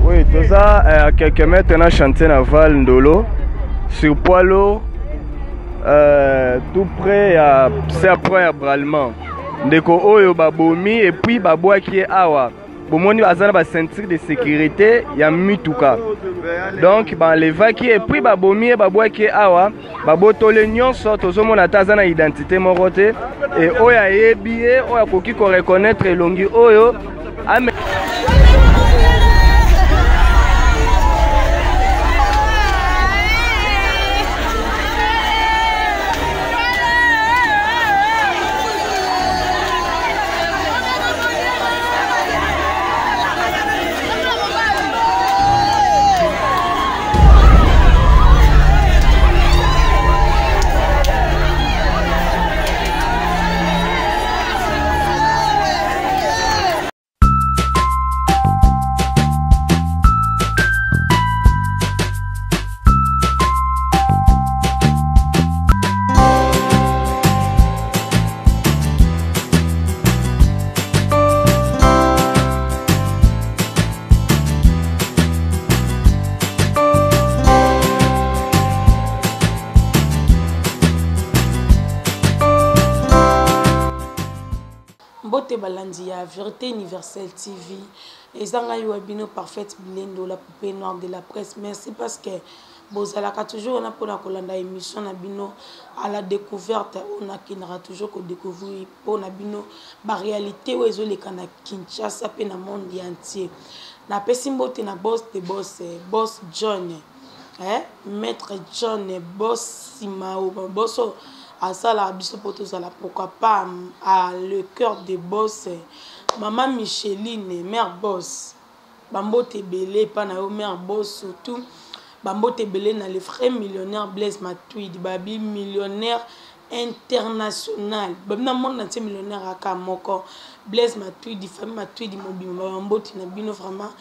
Oui, toza euh, à quelques mètres na chantier naval Ndolo sur poids lourd euh, tout près ya serpent ya Bralman. Ndeko oyo babomi et puis babwaki ye awa. Bomoni aza na ba ceinture de sécurité ya mituka. Donc baenlevaki et puis babomi ye babwaki ye awa. Babotoli nyonso tozomona ata aza na identité moko te e oyo ayebi ye oyo akoki koreconnaitre elongi oyo ame Mbote balandi ya Verite Universelle TV. Eza ngai wa bino Parfaite Bilendo, la poupée noire de la presse. Merci parce que bozalaka toujours wana mpona kolanda émission na bino à la découverte oyo nakendaka toujours kodécouvrir mpo na bino baréalité oyo ezoleka na Kinshasa mpe na monde entier. Napesi mbote na boss de boss, boss John, eh, maître John, boss Simao, boss oyo asalaka biso mpo tozala pourquoi pas à le cœur de boss, mama Micheline, mère boss. Bambote ebele epa na yo mère boss, surtout bambote ebele na le vrai millionnaire Blaise Matuidi, babi millionnaire international, babi na monde entier millionnaire aka moko Blaise Matuidi, famille Matuidi mobimba, bambote na bino vraiment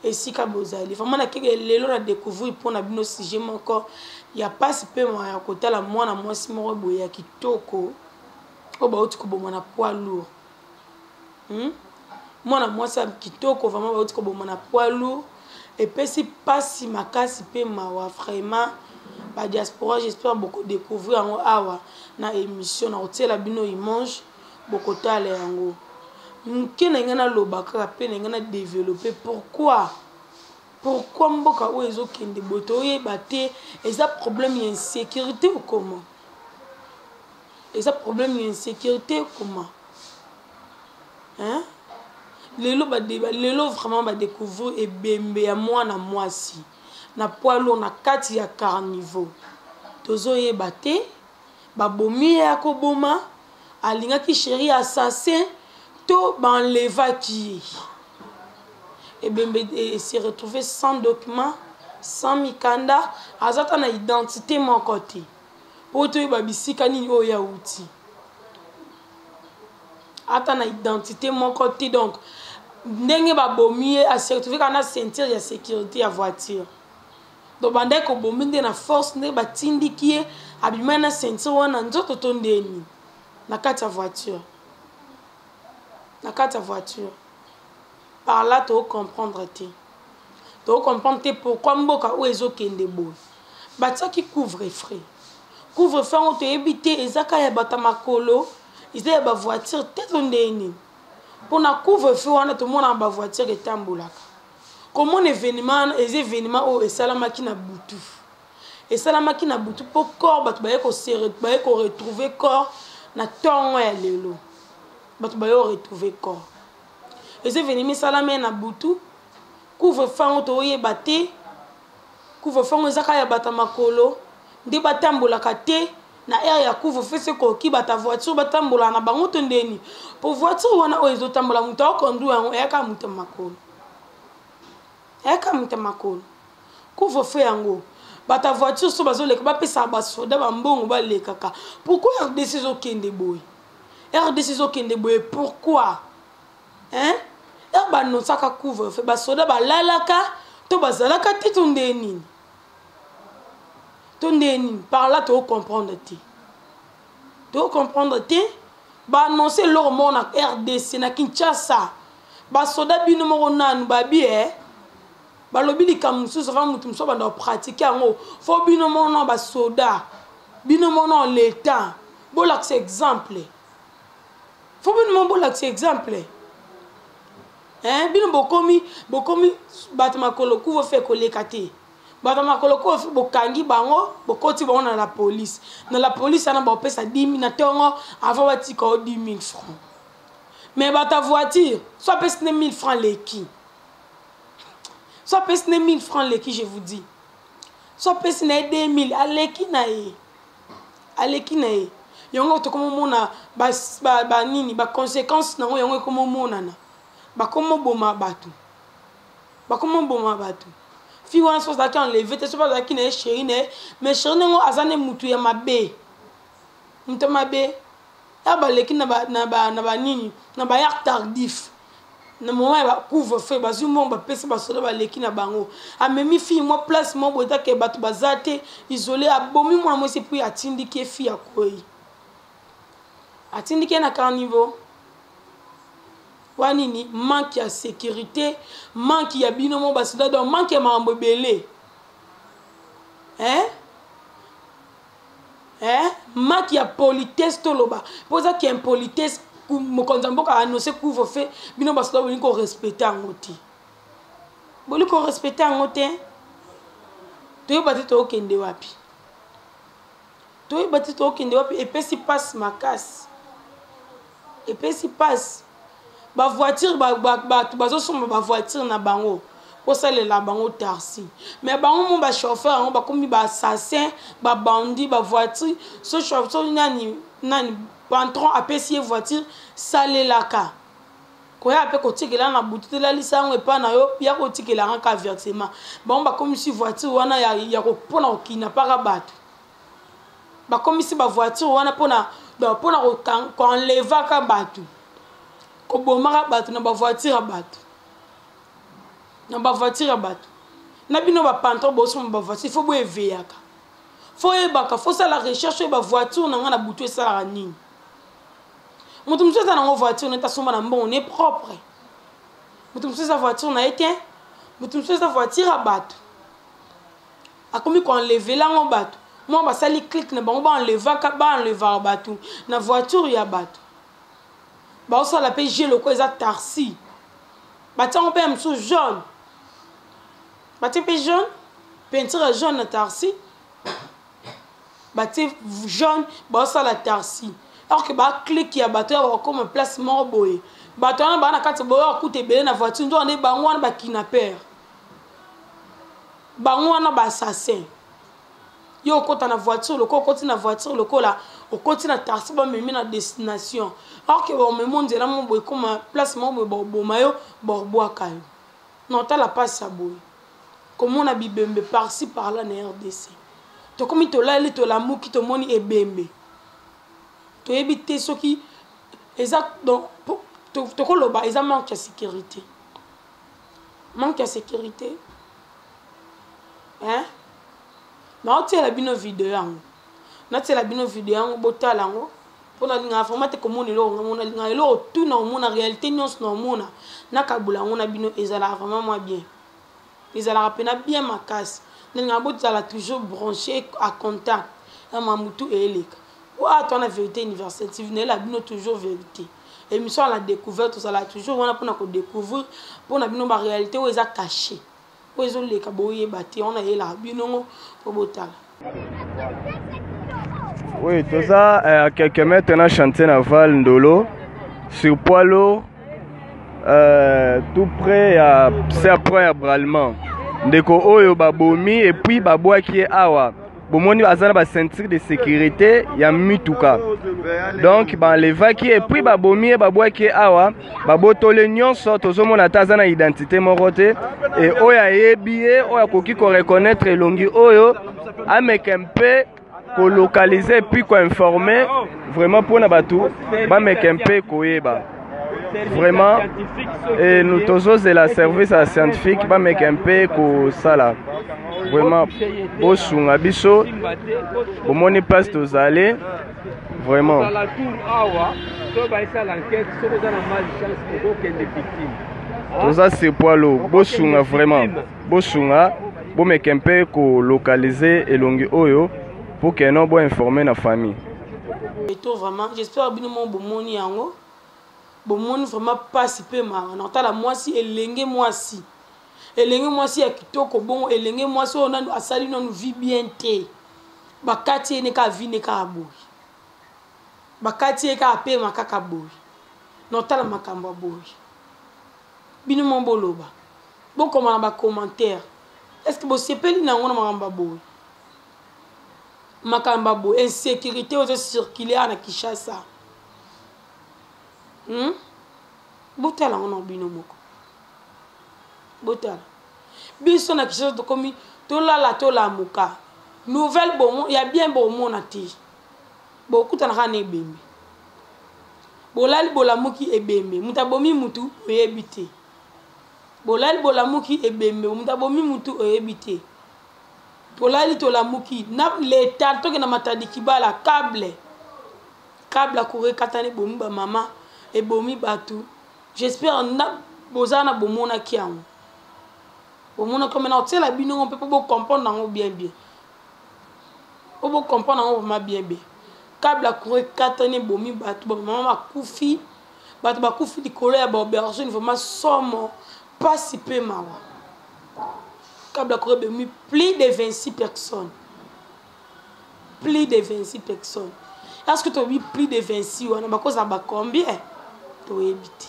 esika bozali. Vraiment na keke lelo na découvrir mpo na bino sujet moko ya pasi mpe mawa ya kotala mwana mwasi moko boye ya kitoko oyo bauti koboma na poids lourd. Mwana mwasi ya kitoko vraiment bauti koboma na poids lourd, epesi pasi makasi mpe mawa vraiment. Ba diaspora, j'espère boko découvrir yango awa na émission, na kotiela bino image bokotala yango. Moke na ngai naloba kaka mpe na ngai na développer pourquoi pourquoi mboka oyo ezokende boye, toyeba te eza problème ya insécurité ou comment, eza problème ya insécurité ou comment, hein? Lelo ba lelo vraiment ba découvrir ebembe ya mwana mwasi na poids lourd na kati ya carniveau, tozoyeba te babomi ye ya koboma, alingaki chéri assassin to baenlevaki ye. Ebembe se retrouver sans document, sans mikanda, aza ata na identité moko te po toyeba bisika nini oyo ya uti, ata na identité moko te. Donc ndenge babomi ye, ase retrouver kaka na ceinture ya sécurité ya voiture. Donc bandaki kobomi nde na force, nde batindiki ye abimai na ceinture wana nzoto to ndeni na kati ya voiture, na kati ya voiture. Par là to comprendre te, to comprendre te pourquoi mboka oyo ezokende boye. Batiaki couvre-feu, couvre-feu yango toyebi te eza kaka ya bato ya makolo, eza ya bavoiture te to ndeni. Mpona couvre-feu wana tomonaka bavoiture etambolaka. Komona événement wana eza événement oyo esalamaki na butu, esalamaki na butu mpo corps bato baye baye koretrouver corps na ntongo ya lelo, bato baye koretrouver corps. Eza événement esalami na butu, couvre-feu yango toyeba te, couvre-feu yango eza kaka ya bato ya makolo nde batambolaka te na aire ya couvre-feu. Se koki bato ya voiture batambolaka na bango to ndeni, po voiture wana oyo ezotambola moto akoconduire yango eyaka moto ya makolo, eyaka moto ya makolo. Couvre-feu yango bato ya voiture so bazoleka bapesaka basoda bambongo balekaka. Pourquoi RDC ezokende boye? RDC ezokende boye pourquoi, hein? Heure banosaka couvre-feu basoda balalaka to bazalaka te to nde nini, to nde nini? Par là to comprendre te, to comprendre te. Baannonce eloko moko na RDC na Kinshasa, Basoda bino moko nanu babi eh balobi likambo mosusu avant moto mosusu abanda kopratike yango fo bino moko nano basoda bino moko nano leta bolakisa exemple fo bino moko bolakisa exemple eh, bino bokomi bokomi bato makolo kuvo fe koleka te bato ya makolo kuvo bokangi bango bokoti bango na la police na la police wana baopesa 10 na ntongo avant batika o 10 000 francs mais bato ya voiture so apesi nde 1000 francs leki so apesi nde 1000 francs leki je vous dis so apesi na ye 2000 aleki na ye aleki na ye yango tokomomona banini ba, ba baconséquence nango yango ekomomonana bakomoboma bato bakomoboma bato fille wana so azalaki enleve te soki azalaki na ye chéri na ye mais chéri na yango aza nde mutu ya mabe moto ya mabe ya baleki na banini ba, na ba, na bayar tardif na moment ya couvre feu bazwi mbongo bapesi basoda baleki na bango amemi fille mwa place mwa boye take bato baza te isole abomi mwana mwasi puis atindiki ye fille akwei atindiki ye na carniveau wa nini manque ya sécurité manque ya bino mo basoda donc manque ya makambo ebele hein? Eh? Manque ya politesse toloba mpo eza ki impolitesse mokonzi ya mboka annonce couvre feu bino basoda bolingi korespecte yango te bolingi korespecte yango te toyeba te tookende wapi toyeba te tookende wapi epesi mpasi makasi epesi mpasi bavoiture bato bazosomba bavoiture na bango kosalela bango tarsi mais bango mo bachauffeur yango bakomi baassassin babandi bavoiture so so nani nani patron apesi ye voiture salelaka koya mpe kotikela na butu te lalisa yango epai na yo ya kotikela yango ka versement bango bakomisi voiture wana ya, ya mpona kokinapaka bato bakomisi bavoiture wana mpona mpona koenlevaka bato kobomaka bato na bavoiture ya bato na bavoiture ya bato na bino bapantron bosomba bavoiture fo boeveyaka fo oyebaka fo osala recherche oyeba voiture na ngai na butu esalaka nini moto mosusu eza nango voiture nete asomba na mbongo ne propre moto mosusu eza voiture na ye te moto mosusu eza voiture ya bato akomi koenlevela yango bato mwa basali clique na bango baenlevaka baenlevaka bato na voiture ya bato baosala mpe jeu lokola eza tarsi batia yango mpe ya mosusu jaune batie mpe jaune peinture ya jaune na tarsi batie jaune baosala tarsi or ke baclike ya bato ya bakokoma place moko boye bato wana baa na kati boyo akuta ebele na voiture nzoka nde bango wana bakinapere bango wana baassassin yo okota na voiture lokola okoti na voiture lokola okoti na taxi bamemi na destination or ke bamemi nzela moko boye ekoma place moko boye bakoboma yo bakobwaka yo na otala mpasi ya boye komona bibembe parci par là na rdc tokomi tolali tolamuki tomoni ebembe toyebi te soki eza donc tokoloba eza manque ya sécurité manque ya sécurité hein naotiela bino video yango natiela bino video yango botala yango mpo nalingaka vraiment te komona eloko nga mona nalingaka eloko tu na omona réalité nyonso na omona nakabola yango na bino ezalaka vraiment mwa bien ezalaka mpena bien makasi nalingaka bozala toujours branché à contact na mamutu eyeleka oyo to wana vérité universelle tv nayela bino toujours vérité émission à la découverte ozala toujours wana mpona kodécouvrir mpona bino baréalité oyo eza caché oyo ezoleka boyeba te wana eyelaka bino ngo mpo botala Oui, tout ça, euh, à quelques mètres, on a chantier naval Ndolo, sur poids lourd, euh, tout près ya serpent ya brallement. Ndeko oyo babomi et puis babwaki ye awa. Bomoni aza na ba ceinture de sécurité ya mituka. Donc baenlevaki et puis babomi ye babwaki ye awa, babotoli nyonso tozomona ata aza na identité moko te et oyo ayebi ye oyo akoki ko reconnaître elongi oyo ameka mpe kolocaliser puis koinformer vraiment mpona bato bameka mpe koyeba vraiment e nous tozozela service ya scientifique bameka mpe kosala vraiment bosunga biso bomoni place tozali vraiment awa soki baesala enquête soki oza na malchance okokende victime. Toza sur poids lourd. Bosunga vraiment. Bosunga bomeke mpe kolocaliser elongi oyo pour que non bo informer na famille. Eto vraiment, j'espère bino mo bomoni yango. Bomoni vraiment pasi pe mawa. Na tala mwasi elenge mwasi. Elenge mwasi ya kitoko bongo elenge mwasi oyo nanu asali nanu vie bien te. Bakati ye ne kaka vie ne kaka boye. Bakati ye kaka pema kaka boye. Na tala makambo ya boye. Bino mo boloba. Bokoma na ba commentaire. Est-ce que bosepeli na yango na makambo ya boye? Makambo ya boye, insécurité oyo ezo circuler awa na Kinshasa. Botala yango na bino moko. Botala. Biso na Kinshasa tokomi tolala tolamuka. Nouvelle bomo ya bien bomona te. Bokutana kaka na ebembe. Bolali bolamuki ebembe. Moto abomi mutu oyebi te. Bolali bolamuki ebembe. Moto abomi mutu oyebi te. Tolali tolamuki na leta toke na Matadi Kibala câble. Câble akure katani ebomi ba mama, ebomi batu. J'espère na boza na bomonaki yango. Bomonaki mais na otiela bino mpe po bo comprendre yango bien bien. Po bo comprendre yango vraiment bien bien. Câble akure katani ebomi batu, ba mama bakufi. Bato bakufi likolo ya ba aubergine vraiment somo, pasi pe mawa. Câble akure ebomi plus de 26 personnes. Plus de 26 personnes. Est-ce que toyebi plus de 26 wana bakozala ba combien? Toyebi te.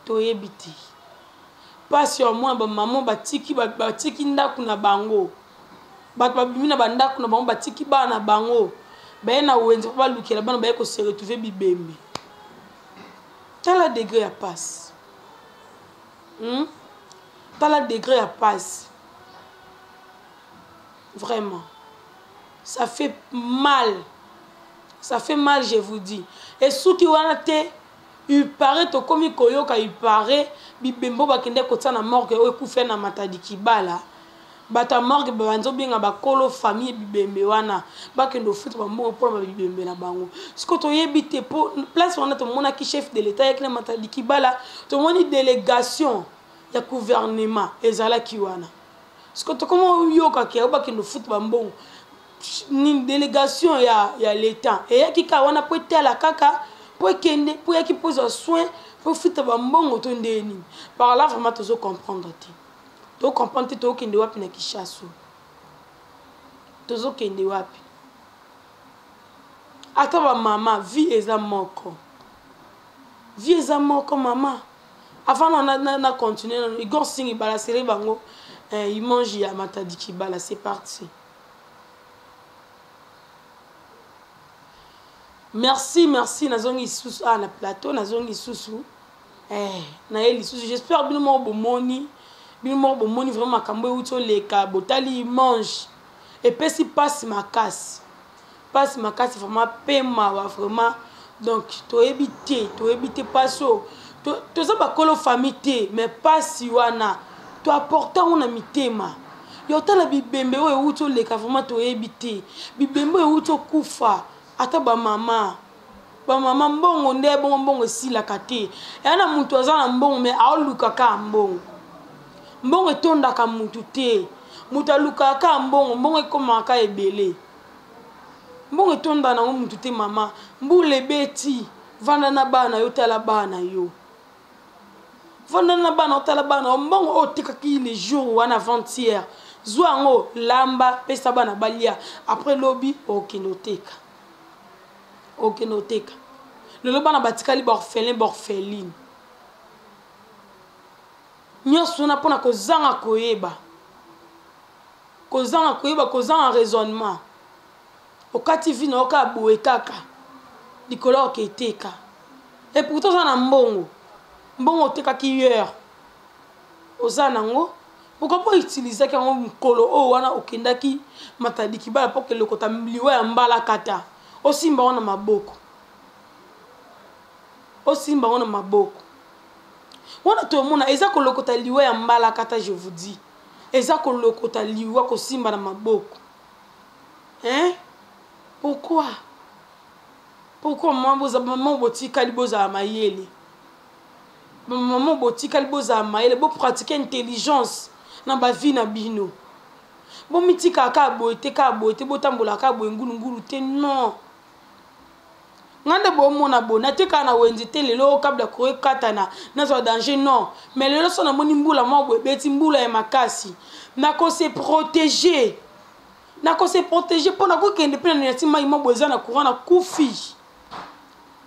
Toyebi te. Pasi ya mwana ba maman batiki, batiki ndako na bango. Bato babimi na bandako na bango batiki bana na bango. Baye na wenze po balukela bana baye ko se retrouver bibembe. Tala degré ya pasi. Tala degré ya pasi. Vraiment. Ça fait mal. Ça fait mal, je vous dis. Et soki wana te, il paraît tokomi koyoka, il paraît bibembo bakende kotia na morgue oyo ekufa na Matadi Kibala. Bato ya morgue babanzi obenga bakolo famille bibembe wana bakende ofuta bambongo mpona ba bibembe na bango. Siko toyebi te po place wana tomonaki chef de l'État yaki na Matadi Kibala, tomoni délégation ya gouvernement ezalaki wana. Siko tokoma oyoka ke bakende ofuta bambongo. Ni délégation ya l'État eyaki kaka wana po etala kaka po ekende po eyaki po ezwa soin po efuta bambongo to ndenge nini. Par là vraiment tozo comprendre te. To comprendre te tokende wapi na Kinshasa. Tozokende wapi? Ata ba mama vie eza moko. Vie eza moko mama. Avant na continuer nanu Igor Singi balasere bango, image ya Matadi Kibala, c'est parti. Merci, merci, nazongi lisusu na plateau, nazongi lisusu. Naye lisusu, j'espère bino moko bomoni, bino moko bomoni vraiment makambo euti oleka, botali image epesi pasi makasi. Pasi makasi vraiment pe mawa vraiment. Donc toyebi te, toyebi te pasi oyo. Toza bakolo famille te, mais pasi wana to apporter yango na mitema. Yo tala bibembe oyo euti oleka vraiment toyebi te. Bibembe oyo euti okufa ata ba mama. Ba mama mbongo nde bongo mbongo esilaka te. Ya na mutu aza na mbongo mais aoluka kaka mbongo. Mbongo etondaka mutu te. Mutu alukaka kaka mbongo, mbongo ekomaka kaka ebele. Mbongo etonda nango mutu te mama. Mbula ebeti, vanda na bana yo tala bana yo. Vanda na bana otala bana yo, mbongo oyo otekaki le jour wana avant-hier. Zwa yango lamba pesa bana balia, après lobi okende oteka. Okende oteka. Lelo bana batikali ba orphelin ba orpheline. Nyonso wana mpona kozanga koyeba. Kozanga koyeba, kozanga raisonnement. Okati vie na yo kaka boye kaka. Likolo oke eteka. Et pourtant oza na mbongo. Mbongo otekaki hier. Oza nango. Pourquoi pas utiliser yango mokolo oyo wana okendaki Matadi Kibala po ke lokota liwa ya mbalakata. Osimba wana maboko. Osimba wana maboko. Wana tomona eza kolokota liwa ya mbalakata, je vous dis. Eza kolokota liwa kosimba na maboko. Hein? Pourquoi? Pourquoi maman boza maman botikali bozala mayele? Bamama botikali, bozala mayele, bopratike intelligence na bavie na bino. Bomitikaka kaka boye te, kaka boye te, botambolaka kaka boye ngulungulu te, non. Nga nde bomona boye, natekaka na wenze te lelo câble ya courant ekatana, nazwa danger, non. Mais lelo so namoni mbula moko boye ebeti, mbula ya makasi, nakose protéger, nakose protéger mpo nakokende mpe na nati mai moko boye eza na courant, nakufi,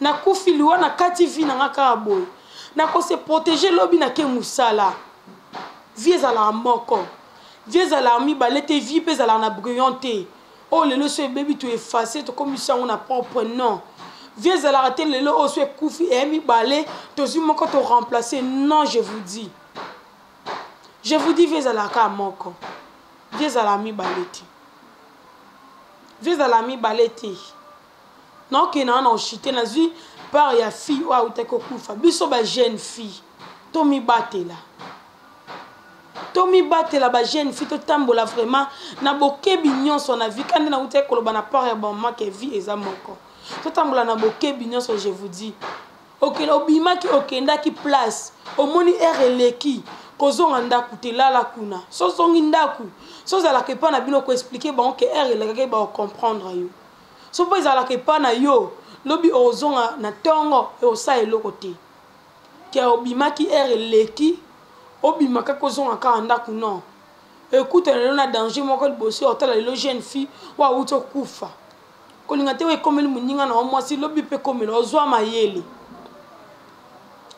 nakufi liwa na kati vie na nga kaka boye. Nakose protéger, lobi nake mosala. Vie ezalaka moko, vie ezalaka mibale te, vie mpe ezalaka na brouillon te. Oyo lelo so ebebi, to efface, tokomisa yango na propre, non. Vie ezalaka te lelo oyo so ekufi, eya mibale, tozwi moko to remplace, non. Je vous dis, je vous dis, vie ezalaka kaka moko, vie ezalaka mibale te, vie ezalaka mibale te. Naokende wana na oshite, nazwi part ya fille oyo autaki kokufa. Biso ba jeune fille, tomibatela, tomibatela. Ba jeune fille, totambola vraiment na bokebi nyonso na vie. Kandi nautaki koloba na part ya bamama ke vie eza moko, totambola na bokebi nyonso. Je vous dis, okende, obimaki, okendaki place, omoni heure eleki, kozonga ndako te, lala kuna. So ozongi ndako, so ozalaka epa na bino, koexpliquer bango ke heure elekaki, bakocomprendre yo. So mpo ezalaka epa na yo, lobi ozonga na ntongo, osala eloko te ke obimaki heure eleki, obima kaka, ozonga kaka ndako, non. Ekutana lelo na danger moko liboso. Otala lelo jeune fille oyo awuti okufa, kolinga te oyo ekomeli moninga na yo mwasi, lobi mpe ekomela. Ozwa mayele,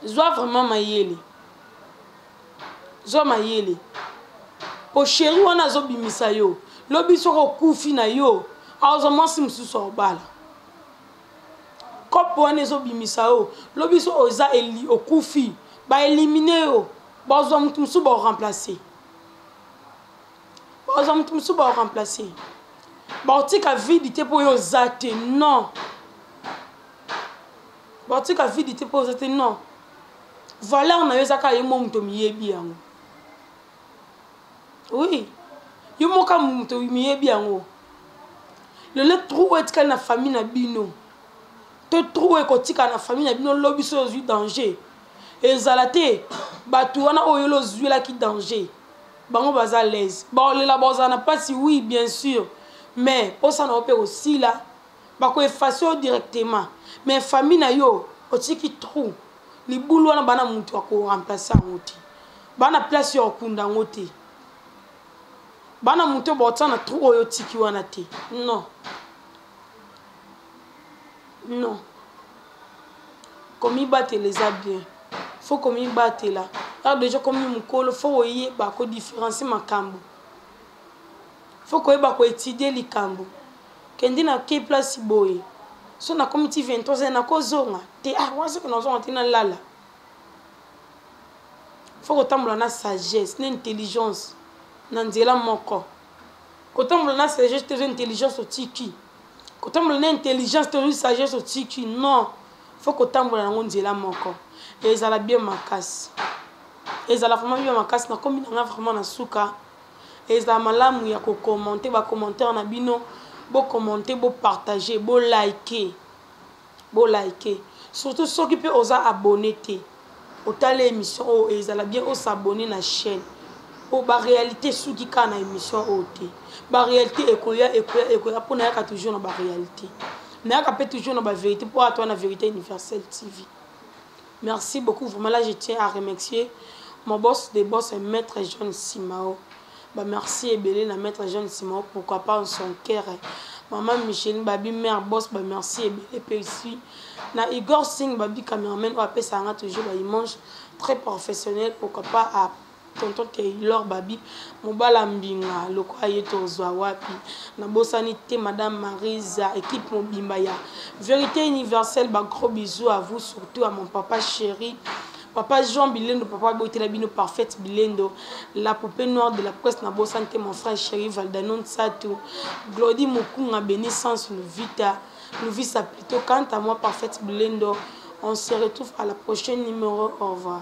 zwa vraiment mayele, zwa mayele, po chéri wana azobimisa yo, lobi soki okufi na yo, azwa mwasi mosusu aobala. Kope wana ezobimisa yo, lobi so oza eli, okufi, baéliminer yo, bazwa motu mosusu baoremplace, bazwa motu mosusu baoremplace, baotika vide te mpo oyo oza te, non. Baotika vide te mpo oza te, non. Valeur na yo eza kaka yo mo moto miyebi yango. Oui, yo moko moto miyebi yango. Lelo trou oyo etikali na famille na bino, to trou oyo ekotikala na famille na bino, lobi soki ozwi danger, ezala te bato wana oyo yolo ozwelaki danger, bango baza l'aise, baolela, bazala na mpasi, oui, bien sûr, mais mposa na yo mpe kosila, bakoeffacer yo directement. Mais famille na yo, otiki trou, libulu wana, bana moto akoremplace yango te, bana place ya okunda yango te, bana moto baotia na trou oyo otiki wana te, non, non. Komibatela eza bien, faut komibatela. Alors déjà komi mokolo, faut koyeba kodifférencier makambo, faut koyeba koétudier likambo. Kende na ke place boye, so nakomi ti 23 heures, nakozonga te. Ah, wana soki nazonga te, nalala. Faut kotambola na sagesse na intelligence na nzela moko. Kotambola na sagesse te, ozwi intelligence, otiki. Kotambola na intelligence te, ozwi sagesse, otiki, non. Faut kotambola nango nzela moko, ezala bien makasi, ezala vraiment bien makasi. Nakomi nanga vraiment na suka. Ezala malamu ya kocommenter, bacommentaire na bino, bocommenter, bopartager, bolike, bolike surtout. Soki mpe oza abonné te, otala émission oyo, ezala bien os'abonner na chaîne oyo. Baréalité soki kaka na émission oyo te, baréalité ekoya, ekoya, ekoya, mpo nayaka toujours na baréalité, nayaka mpe toujours na bavérité, mpo atoa na Vérité Universelle TV. Merci beaucoup vraiment. Là, je tiens à remercier mon boss des boss, maître John Simao. Bah, merci ebele na maître John Simao. Pourquoi pas en son cœur, maman Micheline Babi, mère boss, bah, merci ebele mpe ici na Igor Singh Babi, cameraman oyo apesaka toujours baimage très professionnel. Pourquoi pas à tonton Taylor Babi, mobala mbinga lokola ye, tozwa wapi? Nabosani te madame Marisa, équipe mobimba ya Vérité Universelle, ba gros bisous à vous, surtout à mon papa chéri, papa Jean Bilendo, papa botela bino Parfaite Bilendo, la poupée noire de la presse. Nabosani te mon frère chéri Valdano Nsatu, Glodi Mokunga, Bénissance Luvita, Luvisa plutôt. Quant à moi, Parfaite Bilendo, on se retrouve à la prochaine numéro. Au revoir.